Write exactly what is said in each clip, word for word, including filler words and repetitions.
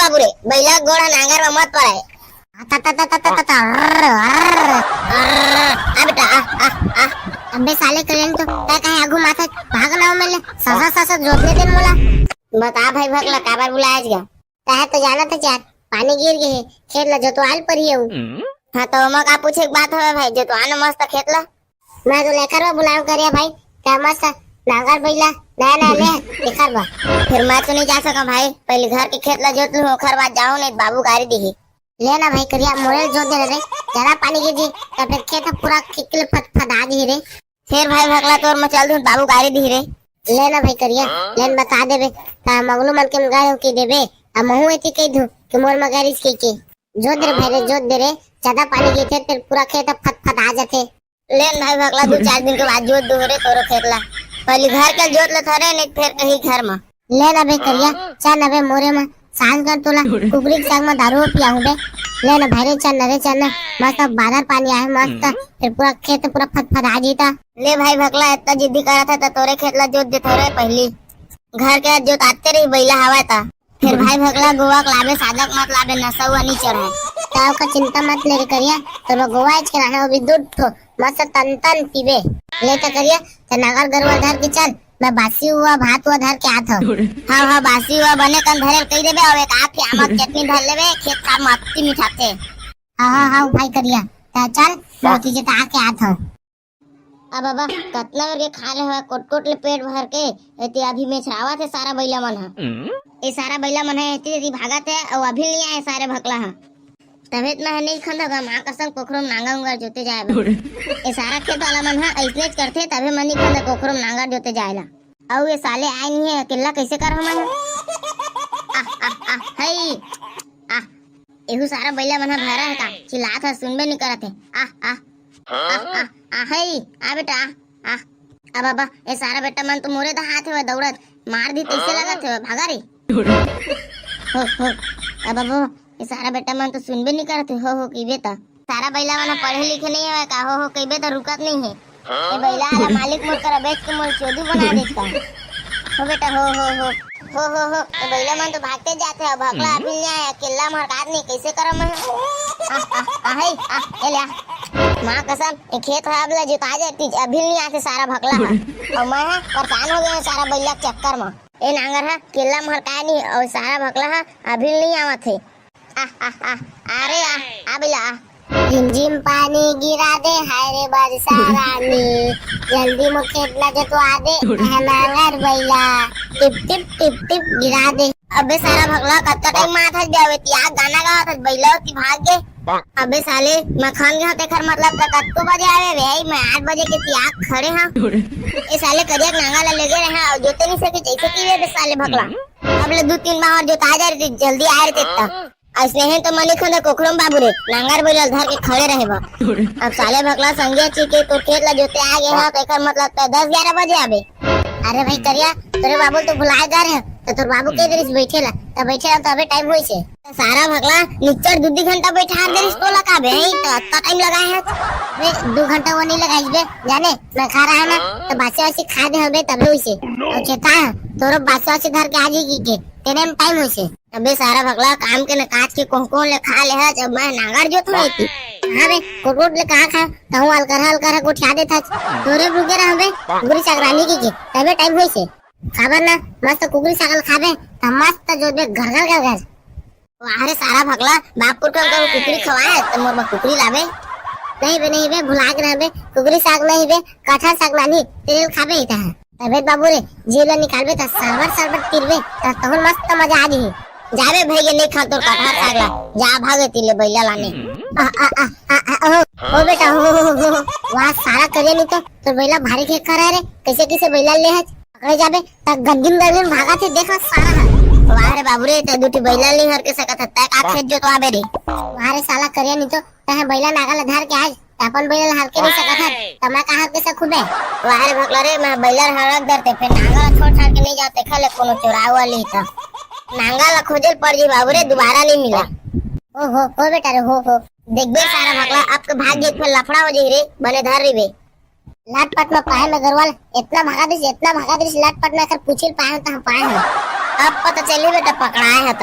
बाबू रे, बइला गोड़ ह नांगर म मत पड़े। ता, ता, ता, ता, ता, ता, अर्र, अर्र। आ बेटा, आ, आ, आ। अबे साले करेन तो, तै काहे आगू माथा भागना हो मेले, ससा, ससा जोतने देन मोला। बता भाई भकला, काबर बुलाए आज गा? तैं तो जानत हस यार, पानी गिर गे हे, खेत ला जोतवाल पर ही हूँ। हाँ, तो ओमा का पूछे के बात हवे भाई, जोतवा न मस्त खेत ला। मैं तो लेकर बा बुलाऊं करिया भाई, तैं मस्त नांगर बइला नया नया ले, लेकर बा। फिर मैं तो नहीं जा सका भाई, पहले घर के खेत ला जोत लूं, ओकर बाद जाऊं, नहीं तो बाबू गारी दिही। ले ना भाई करिया, मोरे जोत दे रे, ज्यादा पानी गिर जी, तब फिर खेत पूरा खिकल फत फत आ जी रे। फेर भाई भकला तोर म चल दूं, बाबू गारी दिही रे। ले ना भाई करिया, ले ना बता देबे, ता मंगलू मन के म गारी हो के देबे, आ महू एती कह दूं कि मोर म गारिस के के। जोत दे रे भाई रे, जोत दे रे, ज्यादा पानी गिरथे फेर पूरा खेत फत फत आ जाथे। ले ना भाई भकला, दू चार दिन के बाद जोत दूं रे तोरो खेत ला। पहली घर के जोत ले थोरे, नहीं फेर कहीं घर म। ले ना बे करिया, चल ना बे मोरे म, सांझ कर तोला कुकरी के साग म दारू पियाहूं बे। ले ना भाई रे, चल ना रे, चल ना। मस्त बादर पानी आहे, मस्त। फिर पूरा खेत पूरा फत फत आ जीता। ले भाई भकला, इतना जिद्दी करत हे त तोरे खेत ला जोत देथों रे पहली। घर के जोत आते रही, बइला हवा ता। फिर भाई भकला गोवा के लाबे, सादा के मत लाबे, नशा हुआ नहीं चढ़े। ताव का चिंता मत ले रे करिया, तोर गोवा आज के रहा, वो भी दू ठो मस्त तन तन पीबे। ले त करिया, त नागर गरुआ धर के चल, मैं बासी हुआ भात हुआ धर के आत हूँ। हाँ, हाँ, बासी हुआ बने कन धरे कही देबे, और एक आख के आमक चटनी धर लेबे, खेत का मत्ती मिठाते। हाँ, हाँ, हाँ, भाई करिया, त चल, मैं तुझे त आके आत हूँ। अब बाबा, कतना बेर के खा ले हवय, कोट-कोट ले पेट भर के, एती अभी मेछरावत हे सारा बइला मन ह। ए सारा बइला मन ह एती एती भागत हे, अउ अभी नइ आए सारे भकला ह। तभे त मैं ह नइ खंदा गा, माँ कसम कोखरो म नांगर उंगर जोते जाए बर। ए सारा खेत वाला मन ह अइसनेच करथे, तभे मैं नइ खंदा कोखरो म नांगर जोते जाए ला। अउ ए साले आए नइ हे, अकेल्ला कइसे करहूँ मैं ह? आह, आह, आह, हई, आह। एहू सारा बइला मन ह भरा हे का? चिल्लात ह, सुनबे नइ करत हे। आह, आह। आ, आ, आ, हे, आ बेटा, आ, आ। अब बाबा, ए सारा बेटा मन तो मोरे दहात हेवय दौड़त, मार दी तइसे लगत हेवय, भागा रे। हो, हो, अब बाबा, ए सारा बेटा मन तो सुनबे नइ करत हे, हो, हो, कहिबे त। सारा बइला मन ह पढ़े लिखे नइ हवय का, हो, हो, कहिबे त रुकत नइ हे। ए बइला वाला मालिक मोर करा बेच के मोर चोदू बना देत का। हो बेटा, हो, हो, हो, हो, हो, हो, ए बइला मन तो भागते जात हे, अब भकला अभी नइ आए, अकेल्ला म हरकात नइ, कइसे करव मैं? आ, आ, आ, हे, आ, ए ले आ। माँ कसम, ए खेत ह अब ले जोता जाए, तीज अभी नइ आथे सारा भकला ह। अउ मैं ह परेशान हो गे हंव सारा बइला के चक्कर म। ए नांगर ह अकेल्ला म हरकाय नइ, अउ सारा भकला ह अभी नइ आवत हे। आ, आ, आ, आ रे आ, आ बइला आ। झिमझिम पानी गिरा दे, हाय रे बरसा रानी, जल्दी मोर खेत ला जोतवा दे, अरे। ए नांगर बइला, टिप टिप टिप टिप गिरा दे। अबे सारा भकला, कतका टाइम मात हस बे, तियाक गाना गावत हस, बइला ओती भाग गे। अबे साले, मैं खन गे हंव तेखर मतलब त कतको बजे आवे बे, मैं आठ बजे के तियाक खड़े हंव। ए साले करिया के नांगर ला लेगे रहे हंव, अउ जोते नइ सके, जइसे कि बे साले भकला। अब ले दू तीन बार जोता जा रहितिस, जल्दी आए रहितिस त। अइसने हे तो मनी खंदा कोखरो म बाबू रे, नांगर बइला ल धर के खड़े रहे बा। अब साले भकला संगे छी के तोर खेत ला जोते आ गे हंव, त एकर मतलब त दस ग्यारह बजे आबे। अरे भाई करिया, तोरे बाबू ल तो भुलाए गा रहे, त तोर बाबू कहि दे रिहिस बइठे ला, त बइठे ला त अबे टाइम होइस हे। त सारा भकला निच्चट दू दू घंटा बइठा दे रिहिस तोला का बे, त अतना टाइम लगाए हस। बे, दू घंटा वो नइ लगाइस बे, जाने, मैं खा रहा ना, त बासी वासी खा दे हंव बे, तबे होइस हे। अउ चेता, तोरो बासी वासी धर के आ जाही कहिके, तेने म टाइम होइस हे। अबे सारा भकला, काम के न काज के कोन कोन ले खा ले हस, अब मैं नांगर जोत हंव एती। हाँ बे, कोट कोट ले कहाँ खा, तहूँ अलकरहा अलकरहा गोठिया देत हस। तोरे रुके रह बे, कुकरी साग रांधी कहिके, तबे टाइम होइस हे। काबर ना, मस्त कुकरी साग ल खाबे, त मस्त जोतबे घर घर घर घर। वाह रे सारा भकला, बाप पुरखा ल कहूँ कुकरी खवाए, त मोर बर कुकरी लाबे। नहीं बे, नहीं बे, भुला गे रह बे, कुकरी साग नहीं बे, कटहर साग लानही, तेल खाबे ही तहाँ। तबे त बाबू रे, जीव ला निकालबे त सरबट सरबट तीरबे, त तहूँ मस्त मजा आ जही। जा बे भइया, नइ खांव तोर कटहर साग ला, जा भाग एती ले बइला लाने। आ, आ, आ, आ, आ, ओ, ओ बेटा, ओ, ओ, ओ, ओ, वाह, सारा करिया नहीं तो, तोर बइला भारी खेखर हे रे, कइसे कइसे बइला ले हस, पकड़े जाबे, त गंदिम गंदिम भागत हे, देख सारा ह। वाह रे बाबू रे, त दू ठी बइला ले हर के सकत हे, तै का खेत जोतवाबे रे? वाह रे साला करिया नहीं तो, तैं ह बइला नांगर ल धर के आज, त अपन बइला ल हरके नइ सकत हस, त मैं का हरके सकहूं बे? वाह रे भकला रे, मैं बइला ल हरक डरते, फेर नांगर ल छोड़ छाड़ के नइ जांव, तेखर ले कोनो चोराय वाली त। नांगर ल खोजे ल पड़ जही बाबू रे, दुबारा नइ मिला। ओ हो, हो बेटा रे, हो, हो। देखबे सारा भकला, अब तो भाग गे, फेर लफड़ा हो जही रे, बने धर रहिबे। लटपट में पाए में गरुवा ल, एतना भागा दिस, एतना भागा दिस, लटपट में एकर पूछी ल पाए हंव, त हम पाए हंव। अब पता चलही बेटा, पकड़ाए हस त।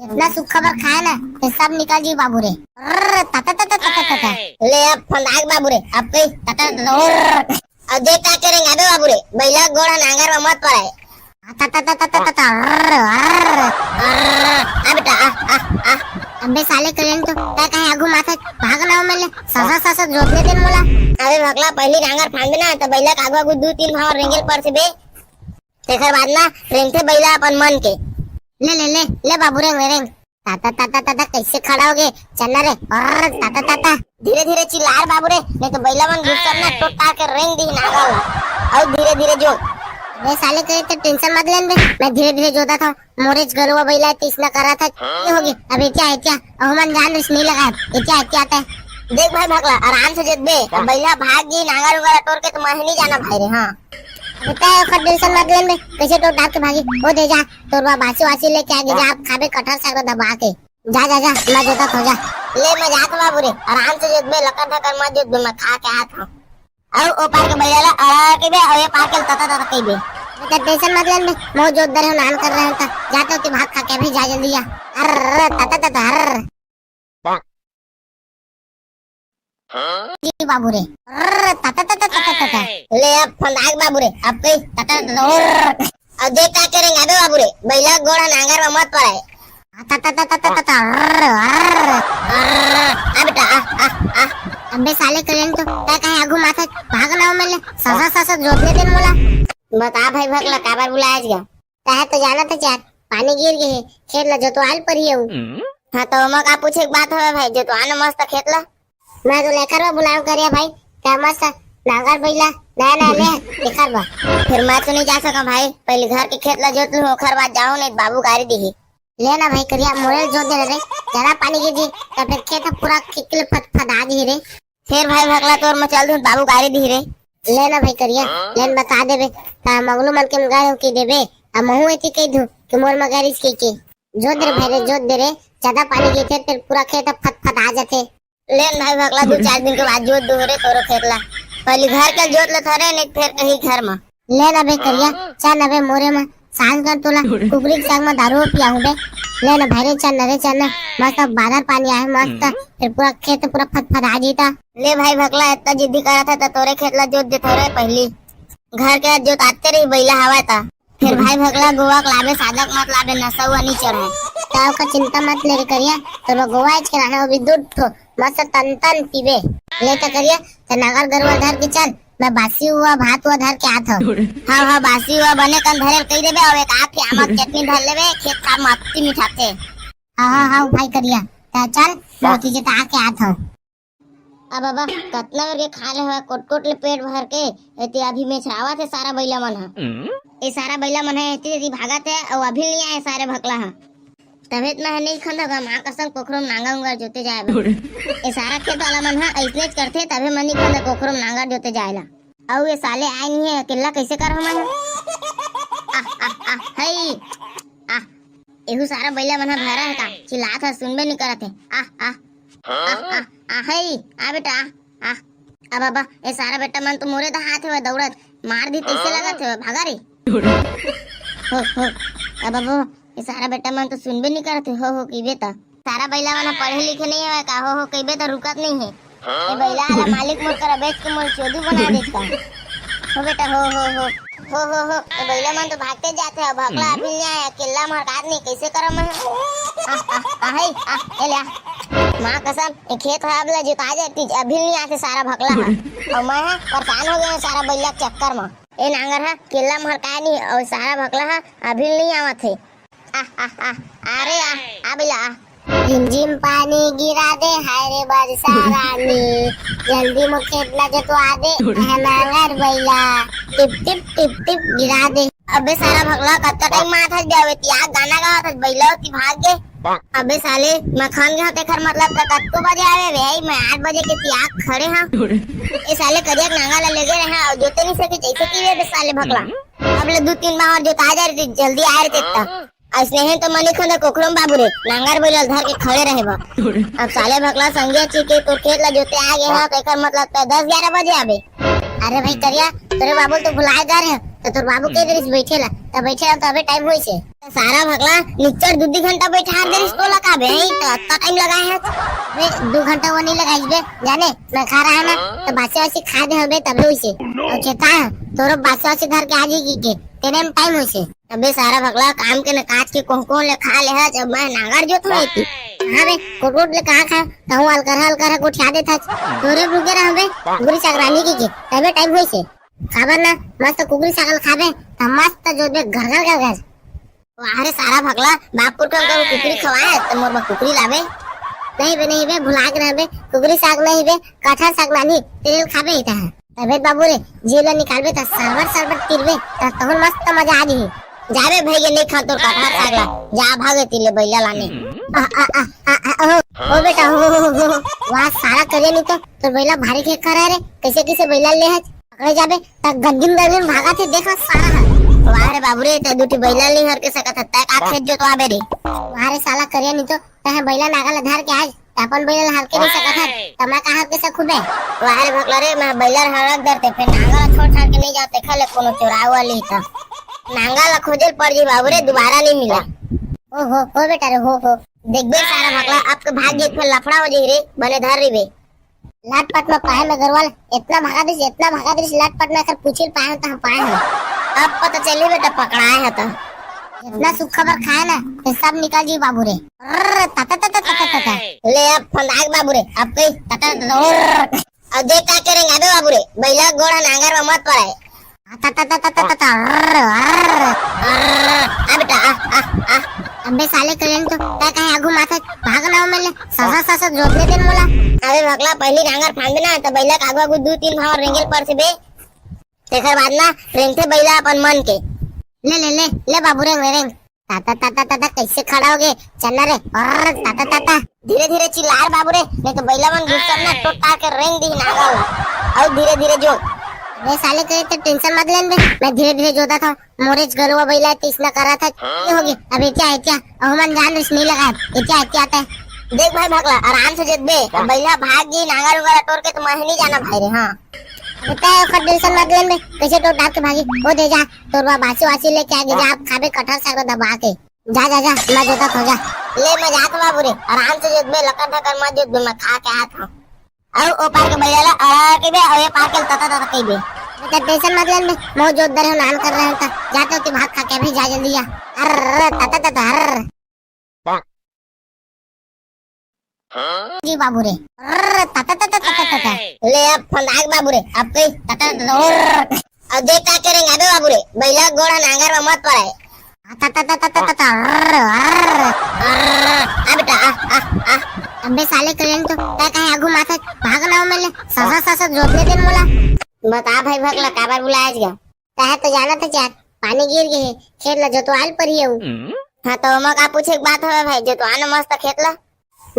इतना सुख खबर खाए ना, ये सब निकल जी बाबू रे। अर्र, ता, ता, ता। ले अब फंदाक बाबू रे, अब कहीं ता, ता, ता, अर्र। अब देख का करेंगे अबे बाबू रे, बैला गोड़ नांगर में मत पड़ाए। ता, ता, ता, ता, ता, ता, अर्र, अर्र। अर्र, आ बेटा, आ, आ, आ। अबे साले करेंगे तो, क्या कहे आगू माथा, भाग ना हो मेले, ससा, ससा, जोत ले दे मोला। अबे भकला, पहली नांगर फांद ना, तो बैला का आगू, आगू दू तीन भाव रेंगेल पर से बे। तेकर बाद ना रेंगथे बइला अपन मन के। ले, ले, ले, ले बाबू रे, रेंग, रेंग। ताता, ताता, ताता, कैसे खड़ा हो गए? चलना रे। अर्र, ताता, ताता। धीरे, धीरे चिल्ला रे बाबू रे, नहीं तो बइला मन गुस्सा ना टोटा के रेंग दी नांगर ला। अउ धीरे, धीरे जो। अबे साले के तो tension मत लेन बे, मैं धीरे, धीरे जोता था। मोरेच गरुआ बइला तीसना करा था। ये हो गया, अब एतिया, एतिया। अहू मन जान रिस नहीं लगा, एतिया, एतिया आता है। देख भाई भकला, आराम से जोतबे, अब बइला भाग गई, नांगर उंगर टोर के तो मैं ही नहीं जाना भाई रे, हाँ। अबे तै ओकर tension मत लेन बे, कैसे टोर डाल के भागी, वो दे जा, तोर बा बासी वासी लेके आ गए, जा, आप खाबे कटहर साग दबा के। जा, जा, जा, मैं जोता था, जा। ले, मैं जात हूँ बाबू रे, आराम से जोतबे, लकर धकर मत जोतबे, मैं खा के आत हूँ। अउ ओ पार के बइला ला अड़ा कहिबे, अउ ए पार के तता तता कहिबे। बेटा tension मत लेन बे, मैं जोत दे रहे हूँ, नान कर रहे हूँ, ता जाते हो कि भात खा के अभी जा जल्दी जा। अर्र, तता तता, अर्र। जी बाबू रे। अर्र, तता तता तता तता। ले अब फंदाक बाबू रे, अब कहीं तता तता, अर्र। अब देख का करेंगे अबे बाबू रे, बइला गोड़ नांगर में मत पड़ाए। आ, ता, ता, ता, ता, ता, ता, ता, अर्र, अर्र। अर्र, आ बेटा, आ, आ, आ। अबे साले करेंगे तो, क्या कहे आगू माथा, भाग ना हो मेले, ससा, ससा, जोत ले दे मोला। बता भाई भकला, काबर बुलाया गया? कहे तो जाना था चार, पानी गिर गए, खेत ला जोतवाल पर ही हूँ। हाँ तो ओमा का पूछे के बात हवे भाई, जोतवा न मस्त खेत ला। मैं तो लेकर बा बुलाव करिया भाई, का मस्त नांगर बइला नया नया ले लेकर बा। फिर मैं तो नहीं जा सका भाई, पहले घर के खेत ला जोत लूं, ओखर बाद जाऊं, नहीं तो बाबू गारी दिही। ले ना भाई करिया, मोरे जोत देना रे, ज्यादा पानी गिर जी, तो फिर खेत पूरा किकल फत फत आ जी रे। फिर भाई भकला तोर मैं चल दूं, बाबू गारी दिही रे। ले ना भाई करिया, ले ना बता देबे, ता मंगलू मन के गारी की देबे, आ महू एती कह दूं कि मोर मगारिस के के। जोत दे रे भाई रे, जोत दे रे, ज्यादा पानी गिरथे, फिर पूरा खेत फत फत आ जाथे। ले न भाई भकला, दू चार दिन के बाद जोत दुहरे तोरो खेत ला। पहली घर के जोत ले थोरे, नहीं फेर कहीं घर में। ले न बे करिया, चल न बे मोरे में, सांझ कर तोला कुकरी के साग में दारू पियाहूं बे। ले न भाई रे, चल न रे, चल न। मस्त बादर पानी आए, मस्त। फिर पूरा खेत पूरा फतफता जीता। ले भाई भकला, इतना जिद्दी करत है तो तोरे खेत ला जोत दे थोरे पहली। घर के जोत आते रही, बैला हवा ता। फिर भाई भकला गोवा के लाबे, सादा के मत लाबे, नशा हुआ नहीं चढ़े। ताव का चिंता मत ले रे करिया, तो मैं गोवा के रहना, वो भी दूध ठो, मस्त तन तन पीबे। ले तो करिया, तो नागर गरुआ धर के चल, मैं बासी हुआ भात हुआ धर के आत हूँ। हाँ, हाँ, बासी हुआ बने कन धरे कही देबे, और एक आख के आमक चटनी धर लेबे, खेत खार मत्ती मिठाते। हाँ, हाँ, हाँ, भाई करिया, तो चल, मैं हाँ। तुझे तो आके आत हूँ। अब बाबा, कतना बेर के खा ले हवय, कोट-कोट ले पेट भर के, एती अभी मेछरावत हे सारा बइला मन ह। ए सारा बइला मन ह एती एती भागत हे, अउ अभी नइ आए सारे भकला ह। तभे त मैं ह नइ खंदा गा, माँ कसम कोखरो म नांगा उंगा जोते जाए बर। ए सारा खेत वाला मन ह अइसनेच करथे, तभे मैं नइ खंदा कोखरो म नांगा जोते जाए ला। अउ ए साले आए नइ हे, अकेल्ला कइसे करहूँ मैं ह? आह, आह, आह, हई, आह। एहू सारा बइला मन ह भैरा हे का? चिल्लात ह, सुनबे नइ करत हे। आह, आह। आह, आह, आह, हे, आ बेटा, आह, आह। आ बाबा, ए सारा बेटा मन तो मोरे दहात हेवय दौड़त, मार दी तइसे लगत हेवय, भागा रे। हो, हो। आ बाबा, ए सारा बेटा मन तो सुनबे नइ करत हे, हो, हो, कहिबे त। सारा बइला मन ह पढ़े लिखे नइ हवय का, हो, हो, कहिबे त रुकत नइ हे। ए बइला वाला मालिक मोर करा बेच के मोर चोदू बना देत का। हो बेटा, हो, हो, हो। हो, हो, हो। ए बइला मन तो भागते जाथे, अब भकला अभी नइ आए, अकेल्ला म हरकात नइ, कइसे करव मैं? आ, आ, आ, हे, आ, ए ले आ। माँ कसम, ए खेत ह अब ले जोता जाए, तीज अभी नइ आथे सारा भकला ह। अउ मैं ह परेशान हो गए हूँ सारा बइला के चक्कर म। ए नांगर ह अकेल्ला म हरकाय नइ, अउ सारा भकला ह अभी नइ आवत हे। आ, आ, आ, आ रे आ, आ बइला आ। रिमझिम पानी गिरा दे, हाय रे बरसा रानी, जल्दी मोर खेत ला जोतवा दे, अहे नांगर बइला, टिप, टिप, टिप, टिप गिरा दे। अबे सारा भकला, कतका टाइम मारत हस बे, अबे तियाक गाना गावत हस, बइला ओती भाग गे। अबे साले, मैं खन गे हंव तेखर मतलब, त कतको बजे आवे बे, मैं आठ बजे के तियाक खड़े हंव। ए साले करिया के नांगर ला लेगे रहे हंव, अउ जोते नइ सके, जइसे कि बे साले भकला। अब ले दू तीन बार जोता जा रहितिस, जल्दी आए रहितिस त। अइसने हे तो मनी खंदा कोखरो म बाबू रे, नांगर बइला ल धर के खड़े रहे बा। अब साले भकला संगे चिके तोर खेत ला जोते आ गे हंव, त एकर मतलब त दस ग्यारह बजे आबे। अरे भाई करिया, तोरे बाबू ल तो भुलाए गा रहे, त तोर बाबू कह दे रहिस बइठे ला, त बइठे ला त अबे टाइम होइस हे। त सारा भकला निच्चर दू दू घंटा बइठार दे रहिस तोला का बे, त अतना टाइम लगाए हस बे। दू घंटा वो नइ लगाइस बे, जाने मैं खा रहा ना, त बासी वासी खा दे हबे तबे होइस हे। अउ चेता, तोरो बासी वासी धर के आ जाही कहिके, तेने में टाइम होइस हे। अबे सारा भकला काम के न काज के कोह कोह ले खा ले हस, जब मैं नांगर जोत होए थी। हाँ बे, कोट कोट ले कहाँ खा, कहूँ अलकरहा अलकरहा गोठिया देत हस। तोरे रुके रह बे, कुकरी साग रांधी कहिके, तबे टाइम होइस हे। काबर ना, मस्त कुकरी साग ल खाबे, त मस्त जोतबे घर घर घर घर। वाह रे सारा भकला, बाप पुरखा ल कुकरी खवाए, त मोर बर कुकरी लाबे। नहीं बे, नहीं बे, भुला के रहबे, कुकरी साग नहीं बे, कटहर साग नानी, तेरे ल खाबे ही तहाँ। तबे त बाबू रे, जीव ला निकालबे त सरबट सरबट तीरबे, त तहूँ ल मस्त मजा आ जही। जा बे भइया, नइ खांव तोर कटहर साग ला, जा भाग एती ले बइला लाने। आ, आ, आ, आ, आ, ओ, ओ बेटा, ओ, ओ, ओ, ओ, वाह, सारा करिया नहीं तो, तोर बइला भारी खेक्खर हे रे, कइसे कइसे बइला ले हस, पकड़े जाबे, त गंदिन गंदिन भागत हे, देख ना सारा ह। वाह रे बाबू रे, तैं दू ठी बइला नइ हरके सकत हस, तैं का खेत जोतवाबे रे? वाह रे साला करिया नहीं तो, तैं बइला नांगर ला धर के आज, त अपन बइला ला हरके नइ सकत हस, त मैं का हरके सकहूँ बे? वाह रे भकला रे, मैं बइला ला हरक धरते, फेर नांगर ला छोड़ छाड़ के नइ जाते, खा ले कोनो चोराव वाली त। नांगर ला खोजे ल पड़ जी बाबू रे, दुबारा नइ मिला। ओ हो, हो बेटा रे, हो, हो। देख बे सारा भकला, अब तो भाग जाही, फेर लफड़ा हो जाही रे, बने धर रहिबे। लटपट में पाए में गरवा ल, एतना भगा दिस, एतना भगा दिस, लटपट में एकर पूछी ल पाए हंव, तहाँ पाए हंव। अब पता चलही बेटा, पकड़ाए हे त। एतना सुक्खा भर खाए ना, त सब निकल जी बाबू रे। अर्र, तता, तता, तता, तता। ले अब फंदाक बाबू रे, अब कही तता, तता, अर्र। अब देख का के रेंगाबे बाबू रे, बइला गोड़ ह नांगर में मत पड़ाए। आ, ता, ता, ता, ता, ता, ता, ता, अर्र, अर्र, अर्र, आ बेटा, आ, आ, आ। अबे साले करेन तो, तैं काहे आगू माथत, भाग ना ओमे ले, ससा, ससा, जोतने दे न मोला। अबे भकला, पहिली नांगर फांदबे ना, त बइला के आगू, आगू दू तीन भांवर रेंगे ल परथे बे। तेकर बाद ना, रेंगथे बइला अपन मन के। ले, ले, ले, ले बाबू, रेंग, रेंग। ताता, ताता, ताता, कइसे खड़ा होगे? चल ना रे। अर्र, ताता, ताता। धीरे, धीरे चिल्ला रे बाबू रे, नहीं तो बइला मन गुस्सा में टोटा के रेंग दिही नांगर ला। अउ धीरे, धीरे जोत। अबे साले करेन तो tension मत लेन बे, मैं धीरे, धीरे जोतत हंव। मोरेच गरुवा बइला तइसना करत हे। ये होगे, अब एतिया, एतिया। अउ मन जान रिस नइ लगाए। एतिया, एतिया तैं। देख भाई भकला, आराम से जोतबे। बइला भाग गे, नांगर उंगर टोर के त मैं नइ जानंव भाई रे, हाँ। अबे तैं ओकर tension मत लेन बे, कइसे टोर डार के भागही। ओ दे जा, तोर बा बासी वासी लेके आगे जा, अब खाबे कटहर साग दबा के। जा, जा, जा, मैं जोतत हंव, जा। ले, मैं जात हंव बाबू रे, आराम से जोतबे, लकर धकर मत जोतबे, मैं खा के आत हंव। अउ ओ पार के बइला ला अरा कहिबे, अउ ए पार के तता तता कहिबे। बेटा tension मत लेन बे, मैं जोत दे रहेंव, नान कर रहेंव त। जात हंव त भात खा के अभी जा जल्दी जा। अर्र, तता तता, अर्र। जी बाबू रे। अर्र, तता तता तता तता। ले अब फंदाक बाबू रे, अब कही तता तता, अर्र। अउ देख का के रेंगाबे बाबू रे, बइला गोड़ ह नांगर म मत पड़ाए। आ, ता, ता, ता, ता, ता, ता, ता, अर्र, अर्र, अर्र, आ बेटा, आ, आ, आ। अबे साले करेन तो, तैं काहे आगू माथत, भाग ना ओमे ले, ससा, ससा, जोतने दे न मोला। बता भाई भकला, काबर बुलाए हस गा? तैं तो जानत हस यार, पानी गिर गे हे, खेत ला जोतवाए ल परही अउ। हाँ, त ओमा का पूछे के बात हवय भाई, जोतवा न मस्त खेत ला।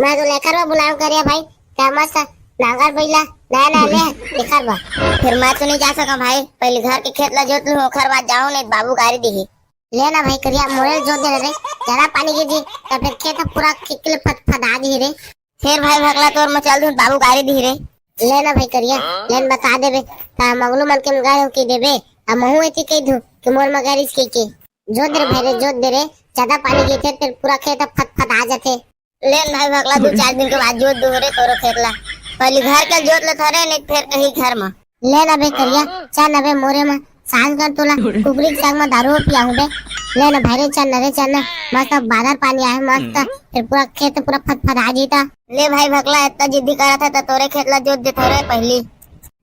मैं तो लेखर बर बुलाएंव करिया भाई, तैं मस्त नांगर बइला नया नया ले, लेखर बर। फेर मैं तो नइ जा सकंव भाई, पहिली घर के खेत ला जोत लूं, ओखर बाद जाहूं, नइ त बाबू गारी दिही। ले ना भाई करिया, मोरे ल जोत दे ना रे, जादा पानी गिर जी, त फेर खेत ह पूरा खिकले फत फत आ जही रे। फेर भाई भकला तोर म चल दूं, बाबू गारी दिही रे। ले ना भाई करिया, ले ना बता देबे, त मंगलू मन के म गारी हो के देबे, आ महूं एती कहि दूं कि मोर म गारिस के के। जोत दे रे भाई रे, जोत दे रे, जादा पानी गिरथे, फेर पूरा खेत ह फत फत आ जाथे। ले न भाई भकला, दू चार दिन के बाद जोत दूहूं रे तोरो खेत ला। पहिली घर के जोत ले थोरे, नहीं फेर कहीं घर म। ले न बे करिया, चल न बे मोरे म, सांझ कर तोला कुकरी के साग म दारू पियाहूं बे। ले न भाई रे, चल न रे, चल न। मस्त बादर पानी आहे, मस्त। फेर पूरा खेत पूरा फतफता जीता। ले भाई भकला, इतना जिद्दी करत है त तोरे खेत ला जोत दे थोरे पहिली।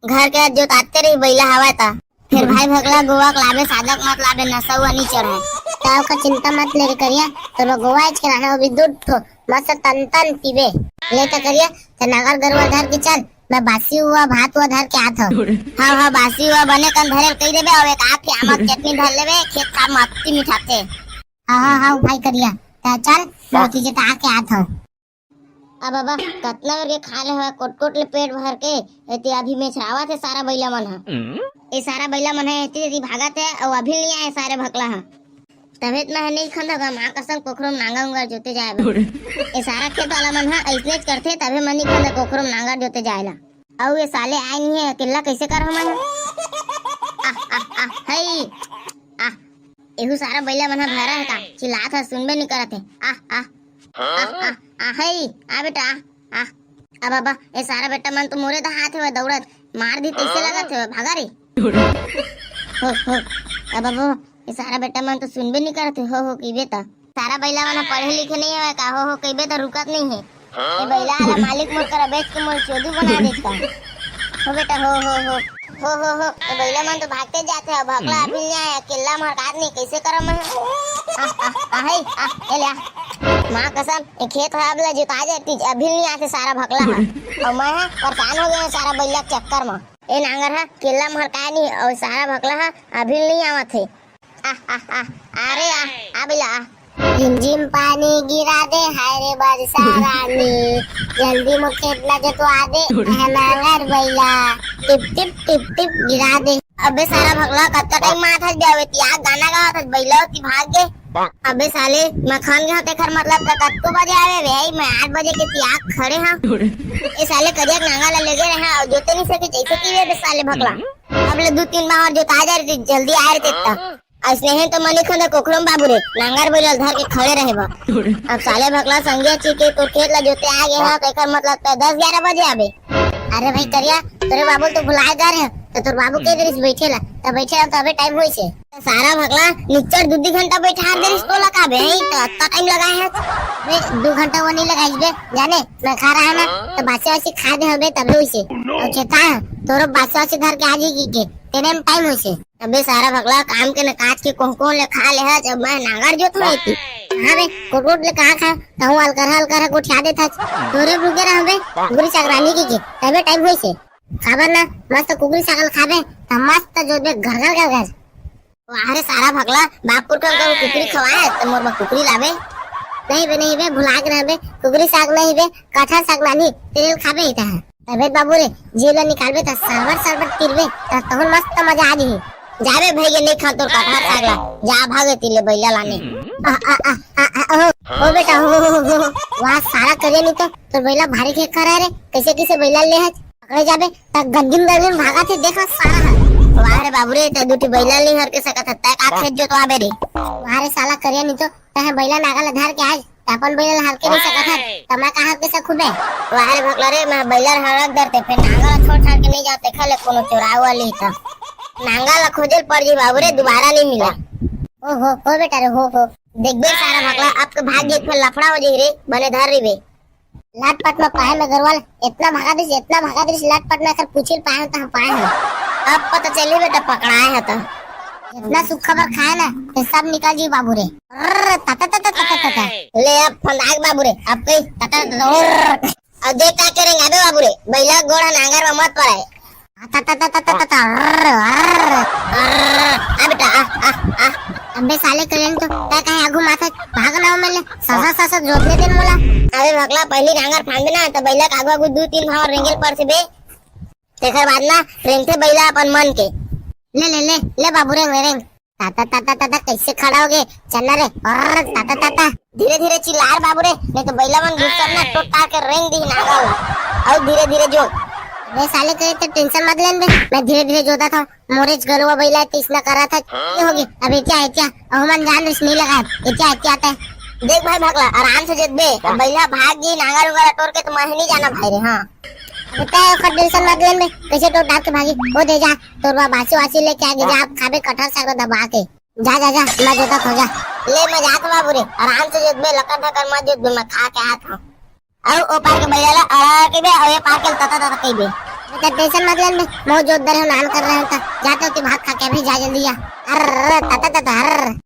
घर के जोताते रही, बइला हवय त। फेर भाई भकला गोवा के लाबे, सादा के मत लाबे, नशा हुआ नहीं चढ़े। त ओकर चिंता मत ले रे करिया, तोर गोवा आज के रहना, वो भी दू ठो मस्त तन तन पीबे। ले त करिया, त नांगर गरुवा धर के चल, मैं बासी हुआ भात हुआ धर के आत हूं। हाँ, हाँ, बासी हुआ बने कन धरे कही देबे, अउ एक आध ठे आमक चटनी धर लेबे, खेत खार म अत्ती मिठाथे। हाँ, हाँ, हाँ, भाई करिया, त चल, मैं ओती जे त आके आत हूं। अब बाबा, कतना बेर के खा ले हवय कोट-कोट ले पेट भर के, एती अभी मेछरावत हे सारा बइला मन ह। ए सारा बइला मन ह एती एती भागत हे, अउ अभी नइ आए सारे भकला ह। तभे त मैं ह नइ खंदा गा, माँ कसम कोखरो म नांगर उंगर जोते जाए बर। ए सारा खेत वाला मन ह अइसनेच करथे, तभे मैं नइ खंदा कोखरो म नांगर जोते जाए ला। अउ ए साले आए नइ हे, अकेल्ला कइसे करहूं मैं ह? आह, आह, आह, हई। एहू सारा बइला मन ह भैरा हे का? चिल्लात हे, सुनबे नइ करत हे। आ, आ, आ, आ, आ, हे, आ बेटा, आ, आ। अब, अब, ए सारा बेटा मन तो मोरे दहात हे, दौड़त, मार दी तइसे लगत हे, भागा रे। हो, हो, अब, अब, ए सारा बेटा मन तो सुनबे नइ करत हे, हो, हो, कहिबे त। सारा बइला मन ह पढ़े लिखे नइ हवय का, हो, हो, कहिबे त रुकत नइ हे। ए बइला ला मालिक मोर करा बेच के मोर चोदू बना देस का। हो बेटा, हो, हो, हो, हो, हो, हो, ए बइला मन तो भागते जाथे, अब भकला अभी नइ आय, अकेल्ला म हरकात नइ, कइसे करम मैं? आ, आ, आ, हे, आ, ए ले आ। माँ कसम, ए खेत ह अब ले जोता जातिस, अभी नइ आथे सारा भकला ह। अउ मैं ह परेशान हो गे हंव सारा बइला के चक्कर म। ए नांगर ह अकेल्ला म हरकाय नइ, अउ सारा भकला ह अभी नइ आवत हे। आ, आ, आ, अरे आ, आ बइला आ। झिमझिम पानी गिरा दे, हाय रे बरसा रानी, जल्दी मोर खेत ला जोतवा दे, ए नांगर बइला, टिप टिप टिप टिप गिरा दे। अबे सारा भकला, कतका टाइम मात हस बे, अबे तियाक गाना गावत हस, बइला ओती भाग गे। अबे साले, मैं खन गे हंव तेखर मतलब त कतको बजे आवे बे, मैं आठ बजे के तियाक खड़े हंव। ए साले करिया के नांगर ला लेगे रहे हंव, जोते नइ सके, जइसे कि बे साले भकला। अब ले दू तीन बार जोता जा रहितिस, जल्दी आय रहितिस त। अइसने हे तो मनी खंदा कोखरो म बाबू रे, नांगर बइला ल धर के खड़े रहे बा। अब साले भकला संगिया चिके तोर खेत ला जोते आ गे हंव, त एकर मतलब त दस ग्यारह बजे आबे। अरे भाई करिया, तोरे बाबू ल तो भुलाय गे रहे, त तोर बाबू कहि दे रिहिस बइठे ला, त बइठे ला त अबे टाइम होइस हे। सारा भकला निच्चट दू, दू घंटा बइठा दे रिहिस तोला का बे, त अतका टाइम लगाय हस। बे, दू घंटा वो नइ लगाइस बे, जाने, मैं खा रहा ना, त बासी वासी खा दे हंव बे, तभे होइस हे। अउ चेता, तोरो बासी वासी धर के आ जाही कहिके, तेने म टाइम होइस हे। अबे सारा भकला, काम के न काज के, कोन कोन ले खा ले हस, जब मैं नांगर जोत रहे थी। हाँ बे, कोट कोट ले कहाँ खाय, तहूँ अलकरहा अलकरहा गोठिया देथस। तोरे रुके रहा बे, कुकरी साग रांधी कहिके, तभे टाइम होइस हे। काबर ना, मस्त कुकरी साग ल खाबे, त मस्त जोतबे घर घर घर घर। वाह रे सारा भकला, बाप पुरखा ल कुकरी खवाय, त मोर बर कुकरी लाबे। नहीं बे, नहीं बे, भुला गे रहे बे, कुकरी साग नहीं बे, कटहर साग लानी, तेरे ल खाबे ही तहाँ। तभे त बाबू रे, जीव ला निकालबे त सरबट सरबट पिरबे, त तहूँ ल मस्त मजा आ जही। जा बे भइगे, नइ खांव तोर कटहर साग ला, जा भाग एती ले बइला लाने। आ, आ, आ, आ, आ, ओ, ओ बेटा, हो, हो, हो, हो। वाह, सारा करिया नइ तो, तोर बइला भारी खेखर हे रे, कइसे कइसे बइला ले हस, पकड़े जाबे, त गंजिम गंजिम भागत हे, देखा सारा ह। वाह रे बाबू रे, तैं दू ठी बइला नइ हर के सकत हस, तैं का खेत जोतवाबे रे? वाह रे साला करिया नइ तो, तैं बइला नांगर ला धर के आय, त अपन बइला ला हरके नइ सकत हस, त मैं का हरके सकहूं बे? वाह रे भकला रे, मैं बइला ला हरक डरते, फेर नांगर ला छोड़ छाड़ के नइ जांव, तेखर ले कोनो चोराय वाली त। नांगर ला खोजे ल पड़ जही बाबू रे, दुबारा नइ मिला। ओ हो, हो बेटा रे, हो, हो। देख बे सारा भकला, अब तो भाग गे, फेर लफड़ा हो जही रे, बने धर रहिबे। लटपट में पाए में गरवा ल, एतना भगा दिस, एतना भगा दिस, लटपट में एकर पूछी ल पाए हंव, त हम पाए हंव। अब पता चली बेटा, पकड़ाय हस त। एतना सुख खबर खाय ना, ते सब निकल जही बाबू रे। अर्र, तता, तता, तता, तता। ले अब फंदाग बाबू रे, अब कहीं तता, तता, अर्र। अब देख का के रेंगाबे बाबू रे, बइला गोड़ ह नांगर में मत पड़ाय। आ, ता, ता, ता, ता, ता, ता, ता, अर्र, अर्र, अर्र, आ बेटा, आ, आ, आ। अबे साले करेन तो, तैं काहे आगू माथा भाग ना हो मेले, ससा, ससा जोतने दे न मोला। अबे भकला, पहिली नांगर फांदबे ना, त बइला के आगू, आगू दू तीन भांवर रेंगे ल परथे बे। तेखर बाद ना, रेंगथे बइला अपन मन के। ले, ले, ले, ले बाबू, रेंग, रेंग। ताता, ताता, ताता, कैसे खड़ा हो गे? चल ना रे। अर्र, ताता, ताता। धीरे धीरे चिल्ला रे बाबू रे, नहीं तो बइला मन गुस्सा में ना टोटा के रेंग दी नांगर ला। अउ धीरे धीरे जोत। अबे साले करेन तो tension मत लेन बे, मैं धीरे धीरे जोतत हंव। मोरेच गरुवा बइला तइसना करत हे। ये होगे, अब एतिया, एतिया, अउ मन जान रिस नइ लगाय, एतिया, एतिया तैं। देख भाई भकला, आराम से जोतबे, बइला भाग गे नांगर उंगर टोर के त मैं नइ जानंव भाई रे, हाँ। अबे तैं ओकर tension मत लेन बे, कइसे टोर डार के भागी, ओ दे जा, तोर बा बासी वासी लेके आगे जा, आप खाबे कटहर साग दबा के। जा, जा, जा, मैं जोतत हंव, जा। ले, मैं जात हंव बाबू रे, आराम से जोतबे, लकर धकर मत जोतबे, मैं खा के आत हंव। अउ ओ पार के बइला ला अरा कहिबे, अउ ए पार के तता तता कहिबे। बेटा, tension मत लेन बे, मैं जोत दे रहेंव, नान कर रहेंव त। जा तो तू भात खा के अभी जा, जल्दी जा। अर्र, तता तता, अर्र।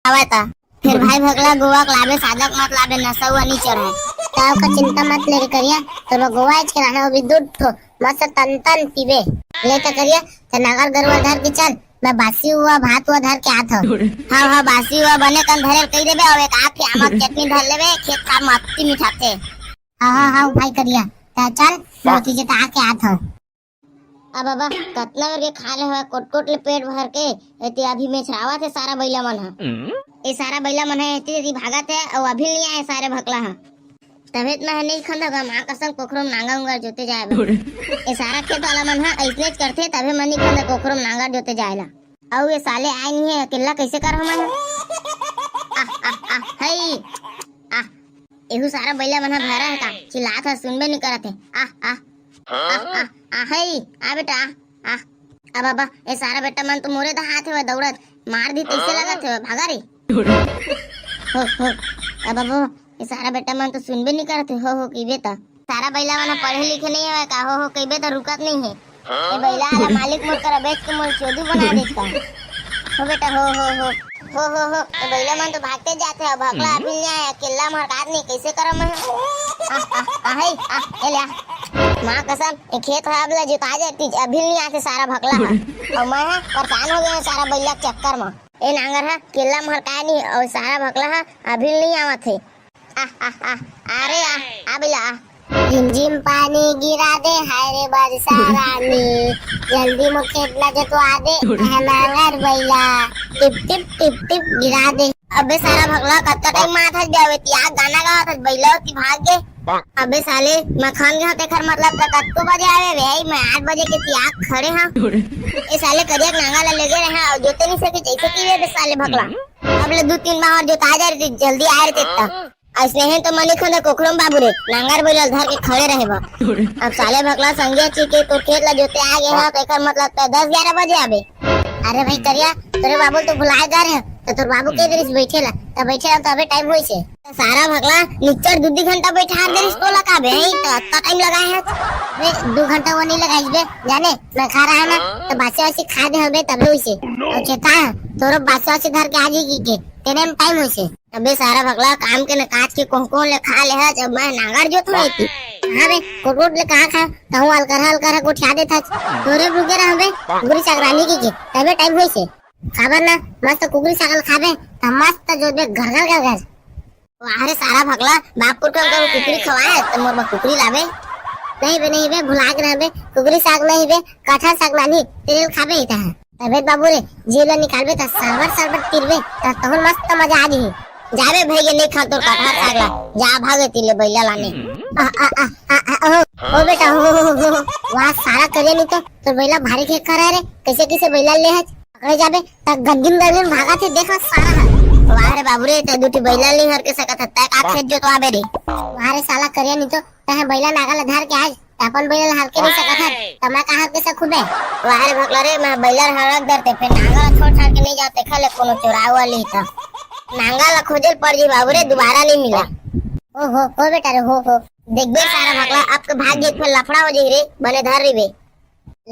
आवे त। फेर भाई भकला गोवा के लाबे, साजक मत लाबे, नशा हुआ नइ चढ़े। त ओकर चिंता मत ले रे करिया, तोर गोवा के लाना, वो भी दू ठो, मस्त तन तन पीबे। ले त करिया, त नांगर गरुवा धर के चल, मैं बासी हुआ भात हुआ धर के आत हंव। हाँ, हाँ, बासी हुआ बने कन धरे ल कहि देबे, अउ एक आध ठे आमक चटनी धर लेबे, खेत खार म अत्ती मिठाथे। हाँ, हाँ, हाँ, भाई करिया, त चल, मैं ओती जोता के आत हंव। अब बाबा, कतना बेर के खा ले हवय, कोट कोट ले पेट भर के, एती अभी मेछरावत हे सारा बइला मन ह। ए सारा बइला मन ह एती एती भागत हे, अउ अभी नइ आय सारे भकला ह। तभे त मैं ह नइ खंदव गा, माँ कसम कोखरो म नांगर उंगर जोते जाय बर। ए सारा खेत वाला मन ह अइसनेच करथे, तभे मैं नइ खंदव कोखरो म नांगर जोते जाय ला। अउ ये साले आए नहीं है, अकेला कैसे कर हम? आ, आ, आ, हई, आ, एहू सारा बइला मन ह भरा है का? चिल्लात है, सुनबे नहीं करत है। आ, आ, आ, आ, आ, हई, आ बेटा, आ, आ। अब बाबा, ये सारा बेटा मन तो मोरे द हाथ है दौड़त, मार दी तैसे लगत है, भागा रे। हो, हो, अब बाबा, ये सारा बेटा मन तो सुनबे नहीं करत है, हो, हो, कहिबे त। सारा बइला मन ह पढ़े लिखे नहीं हवय का? हो, हो, कहिबे त रुकत नहीं है। ये बइला वाला मालिक मोर करा बेच के मोर चोदू बना देत का। हो बेटा, हो, हो, हो, हो, हो, हो, ये बइला मन तो भागते जाते, अब भकला अभी नहीं आया, अकेला मोर काट नहीं, कैसे करम मैं? आ, आ, आ, हई, आ, ए ले आ। माँ कसम, ये खेत ह अब ले जोता जाती, अभी नहीं आते सारा भकला ह। अउ मैं ह परेशान हो गया सारा बइला के चक्कर में। ए नांगर ह केला मोर काय नहीं, अउ सारा भकला ह अभी नहीं आवत है। आ, आ, आ, आ रे आ, आ बेला आ। झिमझिम पानी गिरा दे, हाय रे बरसा रानी, जल्दी मोर खेत ला जोतवा दे, अहे नांगर बइला, टिप टिप टिप टिप गिरा दे। अबे सारा भकला, कतका टाइम मात हस बे, अबे तिया गाना गावत हस, बइला होती भाग गे। अबे साले, मैं खन गया तेखर मतलब त कतको बजे आवे बे, मैं आठ बजे के तिया खड़े हाँ। ए साले करिया के नांगर ला लेगे रहे हाँ, अउ जोते नहीं सके, जैसे कि वे बे साले भकला। अब ले दू तीन बार जोता जा रही, जल्दी आए रही तेता। अइसने हे तो मनी खंदे कोखड़म बाबू रे, नांगर बइला धर के खड़े रहे बा। अब साले भकला संगे ची के तोर खेत ला जोते आ गए हा, तो एकर मतलब तो दस ग्यारह बजे आबे। अरे भाई करिया, तोरे बाबू तो भुलाए जा रहे, तो तोर बाबू के देरिस बैठे ला, तो बैठे ला तो अबे टाइम होइसे। तो सारा भकला निच्चर दू दी घंटा बैठा देरिस तोला का बे, तो अतना टाइम लगाए है। बे, दू घंटा वो नहीं लगाइस बे, जाने, मैं खा रहा है ना, तो बासी वासी खा दे हबे तबे होइसे। और चेता, तोरो बासी वासी धर के आ जाएगी के, तेने में टाइम होइसे। अबे सारा भकला काम के न काज के कोह कोह ले खा ले हच, अब मैं नांगर जोत होए थी। हाँ बे, कोट कोट ले कहा खा, कहूँ अलकर अलकर गोठिया देत हच। तोरे रुके रह बे, गुरी साग रानी की के, तबे टाइम होइसे। खाबर ना, मस्त कुकरी साग ल खाबे, त मस्त जोत बे घर घर घर घर। वाह रे सारा भकला, बापुर के हमको कुकरी खवाए, त मोर बा कुकरी लाबे। नहीं बे, नहीं बे, भुला के रह बे, कुकरी साग नहीं बे, कटहर साग नानी, तेरे ल खाबे ही त है। तबे बाबू रे, जीव ला निकालबे त सरबट सरबट तीरबे, त तहन मस्त मजा आ जही। जाबे भई गे, नहीं खा तोर कटहर साग ला, जा भागे तीले बइला लाने। आ, आ, आ, आ, आ, ओ, ओ बेटा, ओ, ओ, ओ, ओ, वाह, सारा करिया नहीं तो, तोर बइला भारी खेक कर रे, कैसे कैसे बइला ले हच? पकड़े जाबे, त गंदिन गंदिन भागा थे, देखा सारा है। वाह रे बाबू रे, ते दूठी बइला ले हर के सकत है, तै का खेत जोतवाबे रे? वाह रे साला करिया नहीं तो, तै बइला नांगर ला धर के आज, त अपन बइला ला हरके नहीं सकत हस, त मैं का हरके सकहूं बे? वाह रे भकला रे, मैं बइला ला हरक डरते, फेर नांगर ला छोड़ छाड़ के नहीं जाते, खा ले कोनो चोराव वाली त। नांगर ला खोजे ल पड़ जी बाबू रे, दोबारा नहीं मिला। ओ हो, हो बेटा रे, हो, हो। देख बे सारा भकला, अब तो भाग गए, फेर लफड़ा हो जाही रे, बने धर रही बे।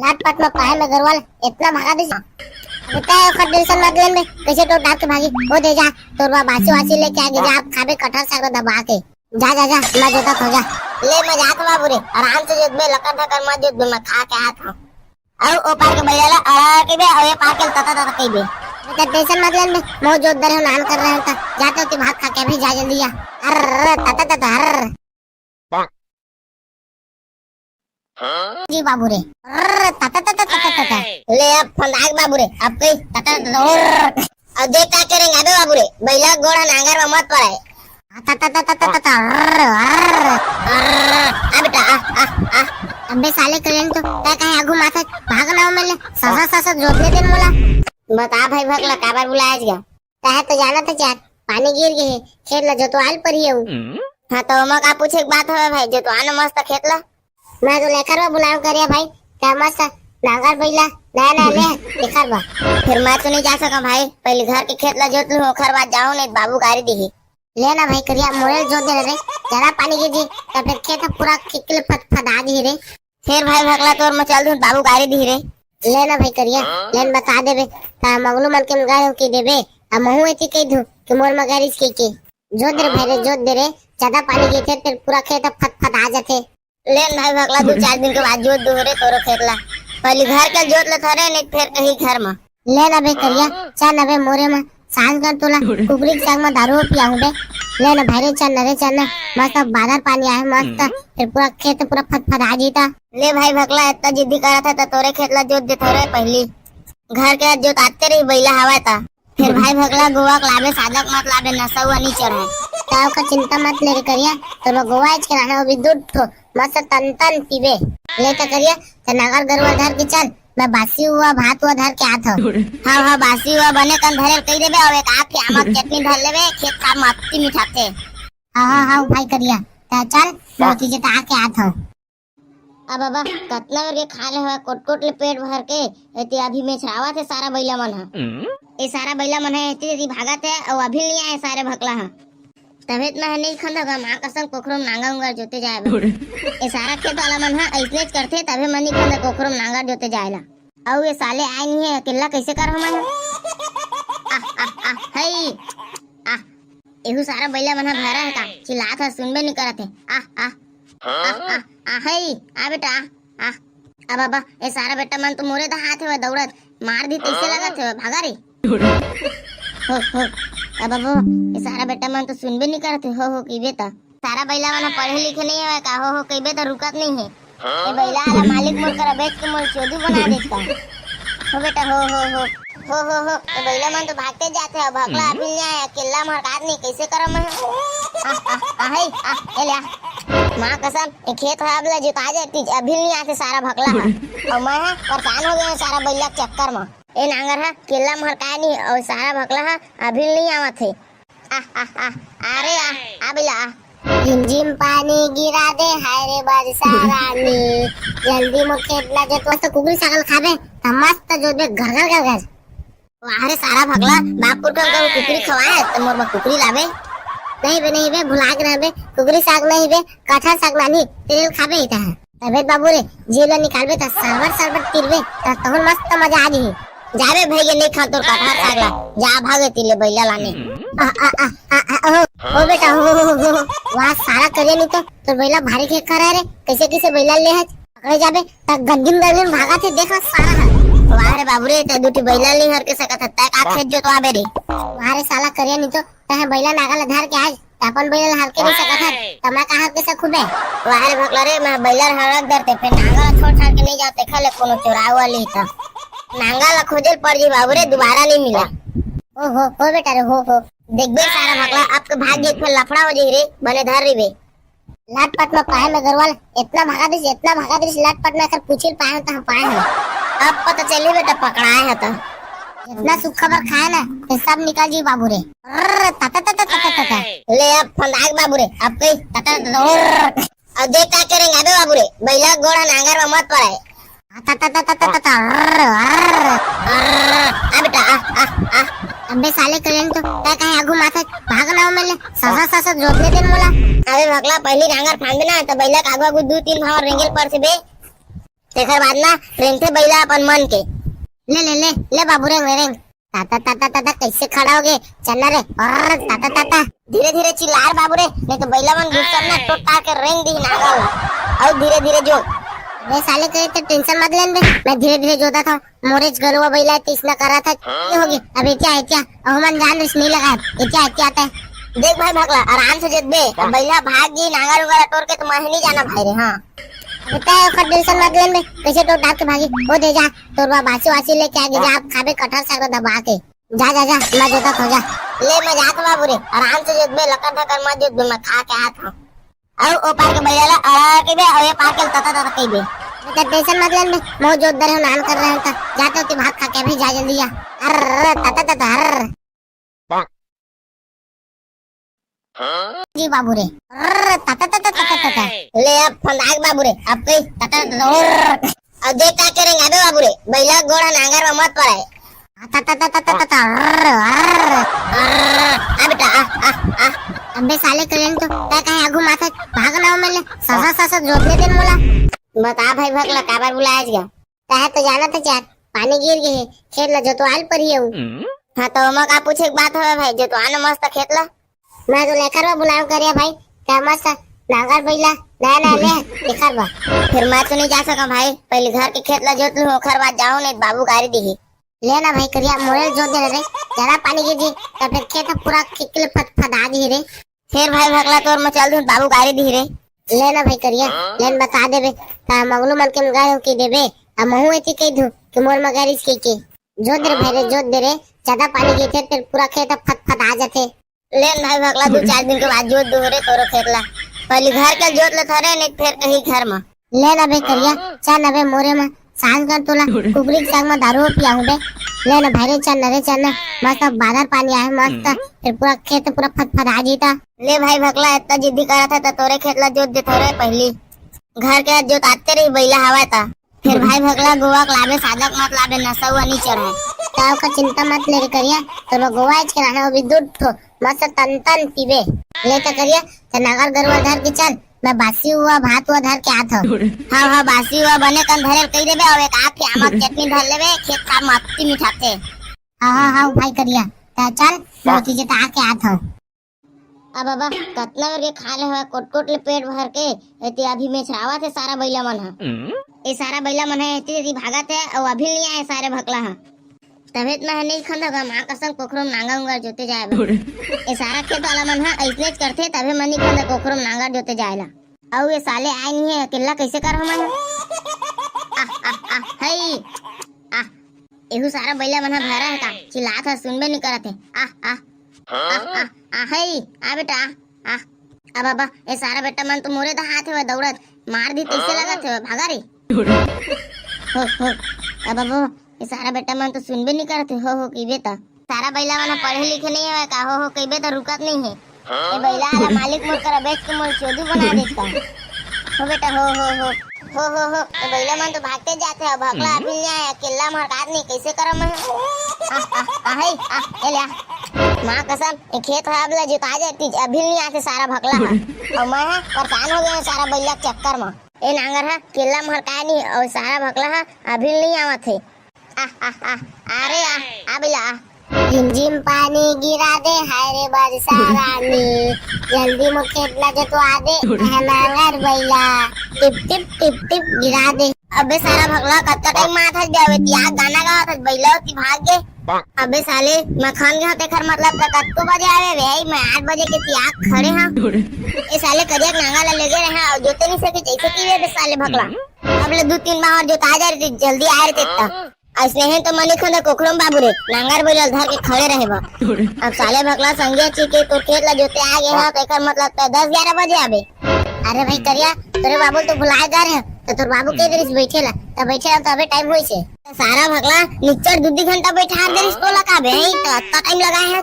लाट पाट में पाए में गरवाल, इतना भागा दे। बेटा, ओकर टेंशन मत लेन बे, कैसे तो डाल के भागी, वो दे जा, तोर बा बासी वासी लेके आगे जा, आप खाबे कटहर साग दबा के। जा, जा, जा, मैं जोतत हूँ, जा। ले, मैं जात हूँ बाबू रे, आराम से जोतबे, लकर धकर मत जोतबे, मैं खा के आत हूँ। अउ ओ पार के बइला ला अड़ा के बे, अउ ए पार के तता तता कहिबे। बेटा, टेंशन मत लेन बे, मैं जोत दे रहे हूँ, नान कर रहे हूँ, त जाते होती भात खा के अभी जा जल्दी जा। अर्र, तता तता, अर्र। जी बाबू रे। अर्र, तता तता तता तता। ले अब फंदाक बाबू रे, अब कही तता तता, अर्र। अब देख का करेंगे अबे बाबू रे, बइला गोड़ नांगर में मत पड़े। आ, ता, ता, ता, ता, ता, ता, ता, अर्र, अर्र। अर्र, आ बेटा, आ, आ, आ। अबे साले करेन तो, तै काहे आगू माथा भागना हो मेले, ससा, ससा जोत ले देन मोला। बता भाई भकला, काबर बुलाया आज गया? तै तो जाना था यार, पानी गिर गए है, खेत ला जोतवाल पर ही हूँ। हाँ तो ओमा का पूछे के बात हवे भाई, जोतवाना मस्त खेत ला। मैं तो लेकर बा बुलाव करिया भाई, का मस्त नांगर बइला नया नया ले, लेकर बा। फिर मैं तो नहीं जा सका भाई, पहले घर के खेत ला जोत लूँ, ओखर बाद जाऊँ, नहीं तो बाबू गारी दिही। ले ना भाई करिया, मोरे जोत दे रे, ज्यादा पानी गिर जी, तब फिर खेत पूरा खिकल फत फदा जी रे। फिर भाई भकला तोर में चल दूँ, बाबू गारी दिही रे। ले ना भाई करिया, लेन बता देबे, ता मगलू मन के मगाए हो के देबे, आ महू एती कह दूँ कि मोर मगारिस के के। जोत दे रे भाई रे, जोत दे रे, ज्यादा पानी गिरथे फिर पूरा खेत फत फत आ जाथे। लेन भाई भकला, दू चार दिन के बाद जोत दूँ रे तोरो खेत ला। पहली घर के जोत ले थोरे, नहीं फेर कहीं घर में। ले ना बे करिया, चल ना बे मोरे में, सांझ कर तोला कुकरी के साग में दारू पियाऊं बे। ले ना भाई रे, चल ना रे, चल ना। मस्त बादर पानी आए, मस्त। फिर पूरा खेत पूरा फत फत आ जीता। ले भाई भकला, इतना जिद्दी करत है तो तोरे खेत ला जोत दे थोरे पहली। घर के जोत आते रही, बइला हवा था। फिर भाई भकला गोवा के लाबे, सादा के मत लाबे, नशा हुआ नहीं चढ़े। ताव का चिंता मत ले रे करिया, तो मैं गोवा आज के रहना, वो भी दूध ठो, मस्त तन तन पीबे। ले तो करिया, तो नागर गरुआ धर के चल, मैं बासी हुआ भात हुआ धर के आत हव। हाँ, हाँ, बासी हुआ बने कन धरे ल कही देबे, अउ एक आध ठे आमा के चटनी धर लेबे, खेत खार म अत्ती मिठाथे। हाँ, हाँ, हाँ, भाई करिया, त चल, मैं ओती जेता आके आत हव। अब बाबा, कतना बेर के खा ले हवय, कोट-कोट ले पेट भर के, एती अभी मेछरावत हे सारा बइला मन ह। ए सारा बइला मन ह एती तेती भागत हे, अउ अभी नइ आए सारे भकला ह। तभे त मैं ह नइ खंदा गा, माँ कसम कोखरो म नांगर उंगर जोते जाए बर। ए सारा खेत वाला मन ह अइसनेच करथे, तभे मैं नइ खंदा कोखरो म नांगर जोते जाए ला। अउ ए साले आए नइ हे, अकेल्ला कइसे करहूँ मैं ह? आह, आह, आह, हई, आह। एहू सारा बइला मन ह भरा हे का? चिल्लात ह, सुनबे नइ करत हे। आह, आह, आह, आह, आह, हई, आ बेटा, आ, आ। अब बाबा, ए सारा बेटा मन तो मोरे दहात हेवय दौड़त, मार दी तइसे लगत हेवय, भागा रे। हो, हो, अब बाबा, ए सारा बेटा मन तो सुनबे नइ करत हे, हो, हो, कहिबे त। सारा बइला मन ह पढ़े लिखे नइ हवय का, हो, हो, कहिबे त रुकत नइ हे। ए बइला वाला मालिक मोर करा बेच के मोर चोदू बना देस का। हो बेटा, हो, हो, हो, हो, हो, हो, ए बइला मन तो भागते जाथे, अउ भकला अभी नइ आए, अकेल्ला म हरकात नइ, कइसे करव मैं? आ, आ, आ, हई, आ, ए ले आ। माँ कसम, ए खेत ह अब ले जोता जाए, तीज अभी नइ आथे सारा भकला ह। अउ मैं ह परेशान हो गे हंव सारा बइला के चक्कर म। ए नांगर ह अकेल्ला म हरकाय नइ, अउ सारा भकला ह अभी नइ आवत हे। आ, आ, आ, आ रे आ, आ बइला आ। झिमझिम पानी गिरा दे, हाय रे बरसा रानी, जल्दी मोर खेत ला जोतवा। त कुकरी साग ल खाबे, त मस्त जोतबे, घर, घर, घर, घर। वाह रे सारा भकला, बाप पुरखा के कुकरी खवाए, त मोर बर कुकरी लाबे। नहीं बे, नहीं बे, भुला के रहबे, कुकरी साग नहीं बे, कटहर साग लानी, तेरे ल खाबे ही तह। अबे बाबू रे, जेब ला निकालबे त सरबट सरबट तीरबे, त तहन मस्त मजा आ जही। जाबे भइया, नइ खा तोर कटहर साग ला, जा भागे तिले बइला लाने। आ, आ, आ, आ, आ, ओ, ओ बेटा, हो, हो, हो, हो। वाह, सारा करिया नइ तो, तोर बइला भारी खेखर हे रे, कइसे कइसे बइला ले हस, पकड़े जाबे, त गंदिम गंदिम भागत हे, देख सारा ह। वाह रे बाबू रे, तैं दू ठी बइला नइ हर के सकत हस, तैं का खेत जोतवाबे रे? वाह रे साला करिया नइ तो, तैं बइला नांगर ला धर के आज, त अपन बइला ला हर के नइ सकत हस, त मैं का हर के सकहूं बे? वाह रे भकला रे, मैं बइला ला हरक धरते, फेर नांगर ला छोड़ छाड़ के नइ जाव, तेखर ले कोनो चोराव वाली त। नांगर ला खोजे ल पड़ जी बाबू रे, दुबारा नइ मिला। ओ हो, हो बेटा रे, हो, हो। देखबे सारा भकला, अब तो भाग जही, फेर लफड़ा हो जही रे, बने धर रहिबे। लटपट में पाए में गरवा ल, इतना भगा दिस, इतना भगा दिस, लटपट में एकर पूछी ल पाए हंव त हम पाए हंव। अब पता चली बेटा, पकड़ाए हे त। इतना सुखा बर खाए ना, ये सब निकल जी बाबू रे। अर्र, तता, तता, तता, तता। ले अब फंदाक बाबू रे, अब कही तता, तता, अर्र। अब देख का करेंगे अबे बाबू रे, बइला गोड़ नांगर में मत पड़े। आ, ता, ता, ता, ता, ता, ता, ता, अर्र, अर्र। अर्र, आ बेटा, आ, आ, आ। अबे साले करेंगे तो, तैं काहे आगू माथा भाग ना हो मेले, ससा, ससा जोतने दे मोला। अबे भकला, पहली नांगर फांदबे ना, त बइला के आगू, आगू दू तीन भाव रेंगे ल परथे बे। तेखर बाद ना, रेंगथे बइला अपन मन के। ले, ले, ले, ले बाबू रेंग, रेंग। ताता, ताता, ताता, कैसे खड़ा हो गए? चलना रे। अर्र, ताता, ताता। धीरे, धीरे चिल्ला रे बाबू रे, नहीं तो बइला मन गुस्सा में ना टोट टार के रेंग दी नांगर ला। अउ धीरे, धीरे जोत। अबे साले, करे तो tension मत लेन बे, मैं धीरे, धीरे जोतत हंव। मोरेच गरुवा बइला तइसना करत हे। ये होगे, अब एतिया, एतिया, अउ मन जान रिस नहीं लगा, एतिया, एतिया आता है। देख भाई भकला, आराम से जोतबे, बइला भाग गई, नांगर उंगर टोर के तो मैं नहीं जाना भाई रे, हाँ। अबे तैं ओकर tension मत लेन बे, कैसे टोर टार के भागी, वो दे जा, तोर बा बासी वासी लेके आगे जा, आप खाबे कटहर साग दबा के। जा, जा, जा, मैं जोतत हंव, जा। ले, मैं जात हंव बाबू रे, आराम से जोतबे, लकर धकर मत जोतबे, मैं खा के आत हंव। अउ ओ पार के बइला ला अरा कहिबे, अउ ए पार के तता तता कहिबे। बेटा tension मत लेन बे, मैं जोत दे रहे हंव, नान कर रहे हंव त। जा तो तू भात खा के अभी जा, जल्दी जा। अर्र, तता तता, अर्र। जी बाबू रे। अर्र, तता तता तता तता। ले अब फंदाक बाबू रे, अब कही तता तता, अर्र। अब देख का करेंगे अबे बाबू रे, बइला गोड़ नांगर में मत पड़े। आ, ता, ता, ता, ता, ता, ता, ता, अर्र, अर्र। अर्र, आ बेटा, आ, आ, आ। अबे साले करेंगे तो, तैं काहे आगू माथा भाग ना हो मेले, ससा, ससा जोतने दे मोला। बता भाई भकला, काबर बुलाए हस गा? तैं तो जानत हस यार, पानी गिर गे हे, खेत ला जोतवाल परी हूँ। हाँ तो ओमा का पूछे के बात हवे भाई, जोतवा ना मस्त खेत ला। मैं तो लेकर बा बुलाव करिया भाई, तैं मस्त नांगर बइला नया नया ले, लेकर बा। फिर मैं तो नहीं जा सका भाई, पहले घर के खेत ला जोत लूँ, ओखर बाद जाहूँ, नहीं बाबू गारी दिही। ले ना भाई करिया, मोरे जोत दे रे, ज्यादा पानी गिर जी, त फिर खेत पूरा खिकले फत फदा दिही रे। फिर भाई भकला तोर मैं चल दूँ, बाबू गारी दिही रे। ले ना भाई करिया, लेन बता देबे, त मंगलू मन के गाय हो के देबे, आ महू एती कह दूँ कि मोर मगारिस के के। जोत दे रे भाई रे, जोत दे रे, ज्यादा पानी गिरथे, फिर पूरा खेत फत फत आ जाथे। ले न भाई भकला, दू चार दिन के बाद जोत दूँ रे तोरो खेत ला। पहली घर के जोत ले थोरे, नहीं फेर कहीं घर में। ले ना बे करिया, चल ना बे मोरे में, सांझ कर तोला कुकरी के साग में दारू पियाहूं बे। ले ना भाई रे, चल ना रे, चल ना। मस्त बादर पानी आए, मस्त। फिर पूरा खेत पूरा फतफता जीता। ले भाई भकला, इतना जिद्दी करत है त तोरे खेत ला जोत देथो रे पहली। घर के जोताते रही बैला हवा ता। फिर भाई भकला गोवा के लाबे, सादा के मत लाबे, नशा हुआ नहीं चढ़े। ताव का चिंता मत ले रे करिया, तोर गोवा आज के रहना, वो भी दूध ठो, मस्त तन तन पीबे। ले त करिया, त नागर गरुआ धर के चल, मैं बासी हुआ भात हुआ धर के आत हूँ। हाँ हाँ, बासी हुआ बने कन धरे कही देबे, और एक आठ के आमक चटनी धर लेबे, खेत खार मत्ती मिठाते। हाँ हाँ हाँ भाई करिया, त चल, मैं तुझे त आके आत हूँ। अब बाबा, कतना बेर के खा ले हवय कोट-कोट ले पेट भर के, एती अभी मेचरावत हे सारा बइला मन ह। ए सारा बइला मन ह एती तेती भागत हे, अउ अभी नइ आए सारे भकला ह। तभे त मैं ह नइ खंदव गा, माँ कसम कोखरो म नांगर उंगर जोते जाए बर। ए सारा खेत वाला मन ह अइसनेच करथे, तभे मैं नइ खंदव कोखरो म नांगर जोते जाए ला। अउ ए साले आए नइ हे, अकेल्ला कइसे करहूँ मैं ह? आह, आह, आह, हई, आह। एहू सारा बइला मन ह भैरा हे का? चिल्लात ह, सुनबे नइ करत हे। आह, आह। आह, आह, आह, हे, आ बेटा, आ, आ। अब बाबा, ए सारा बेटा मन तो मोरे दहात हेवय दौड़त, मार दी तइसे लगत हेवय, भागा रे। हो, हो, अब बाबा, ए सारा बेटा मन तो सुनबे नइ करत हे, हो, हो, कहिबे त। सारा बइला मन ह पढ़े लिखे नइ हेवय का, हो, हो, कहिबे त रुकत नइ हे। ए बइला ला मालिक मोर करा बेच के मोर चोदू बना देत का। हो बेटा, हो, हो, हो। हो, हो, हो, ए बइला मन तो भागते जाथे, अब भकला अभी नइ आए, अकेल्ला महर का आदमी, कइसे करम मैं? आ, आ, आ, हे, आ, ए ले आ। माँ कसम, ए खेत ह अब ला जोता जाती, अभी नइ आथे सारा भकला ह। अउ मैं ह परेशान हो गया हूँ सारा बइला के चक्कर म। ए नांगर ह अकेल्ला महर का नहीं, अउ सारा भकला ह अभी नइ आवत हे। आ, आ, आ, अरे आ, आ बइला आ। रिमझिम पानी गिरा दे, हाय रे बरसा रानी, जल्दी मोर खेत ला जोतवा दे, है नांगर बइला, टिप टिप टिप टिप गिरा दे। अबे सारा भकला कतका टाइम मात हस बे, अबे तियाग गाना गावत हस, बइला ओती भाग गे। अबे साले, मैं खन गे हंव तेखर मतलब त कतको बजे आवे बे, मैं आठ बजे के तियाग खड़े हंव। ए साले करिया के नांगर ला लेगे रहे हंव, अउ जोते नइ सके, जइसे कि बे साले भकला। अब ले दू तीन बार जोता जा रहे, जल्दी आए रहे त। अइसने हे तो मनी खंदा कोखरो म बाबू रे, नांगर बइला ल धर के खड़े रहे बा। अब साले भकला संगे छी के तोर खेत ला जोते आ गे हंव, त एकर मतलब त दस ग्यारह बजे आबे। अरे भाई करिया, तोरे बाबू ल तो भुलाए गा रहे, त तोर बाबू के दरिस बइठे ला, त बइठे ला त अबे टाइम होइस हे। सारा भकला निच्चट दू दी घंटा बइठा दरिस तोला का बे, त अतना टाइम लगाए हे।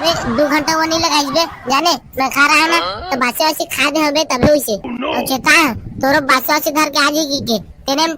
बे, दू घंटा वो नइ लगाइस बे, जाने, मैं खा रहा ना, त बासी वासी खा दे होबे तबे होइस हे। अउ चेता, तोरो बासी वासी धर के आ जाही के, तेने म